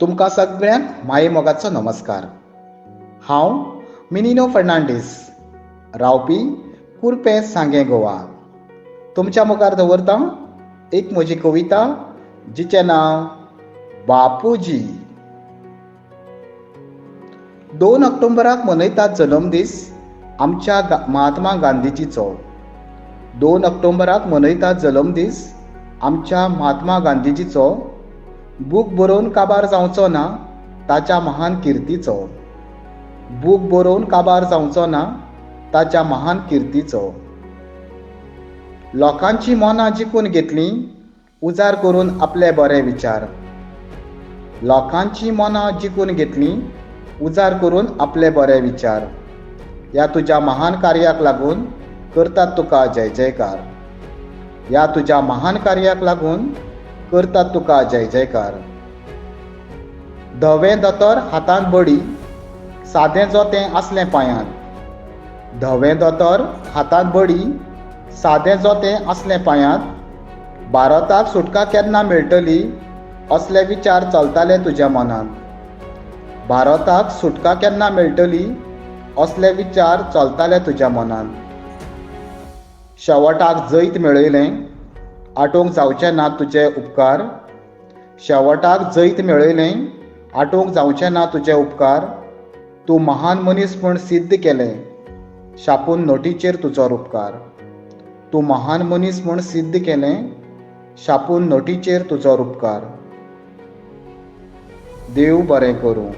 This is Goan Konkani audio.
तुमकां सगळ्यांक मायेमोगाचो नमस्कार. हांव मिनिनो फर्नांडीस, रावपी कुर्पें, सांगें, गोवा. तुमच्या मुखार दवरतां एक म्हजी कविता जिचें नांव बापूजी. 2 ऑक्टोबराक मनयतात जल्मदीस आमच्या महात्मा गांधीजीचो. 2 ऑक्टोबराक मनयतात जल्मदीस आमच्या महात्मा गांधीजीचो. बूक बरोवन काबार जावचो ना ताच्या महान किर्तीचो. बूक बरोवन काबार जावचो ना ताच्या महान किर्तीचो. लोकांची मनां जिखून घेतलीं उजार करून आपले बरे विचार. लोकांची मनां जिखून घेतलीं उजार करून आपले बरे विचार. ह्या तुज्या महान कार्याक लागून करतात तुका जय जयकार. ह्या तुज्या महान कार्याक लागून करतात तुका जय जयकार. धवें दोतोर हातांत बडी, सादें जोतें आसलें पांयांत. धवें दोतोर हातांत बडी, सादें जोतें आसलें पांयांत. भारताक सुटका केन्ना मेळटली असले विचार चलताले तुज्या मनांत. भारताक सुटका केन्ना मेळटली असले विचार चलताले तुज्या मनांत. शेवटाक जैत मेळयलें, आटोवंक जावचें ना तुजे उपकार. शेवटाक जैत मेळयलें, आटोवंक जावचें ना तुजे उपकार. तूं महान मनीस म्हूण सिद्ध केलें छापून नोटीचेर तुजो रुपकार. तूं महान मनीस म्हूण सिद्ध केलें छापून नोटीचेर तुजो रुपकार. देव बरें करूं.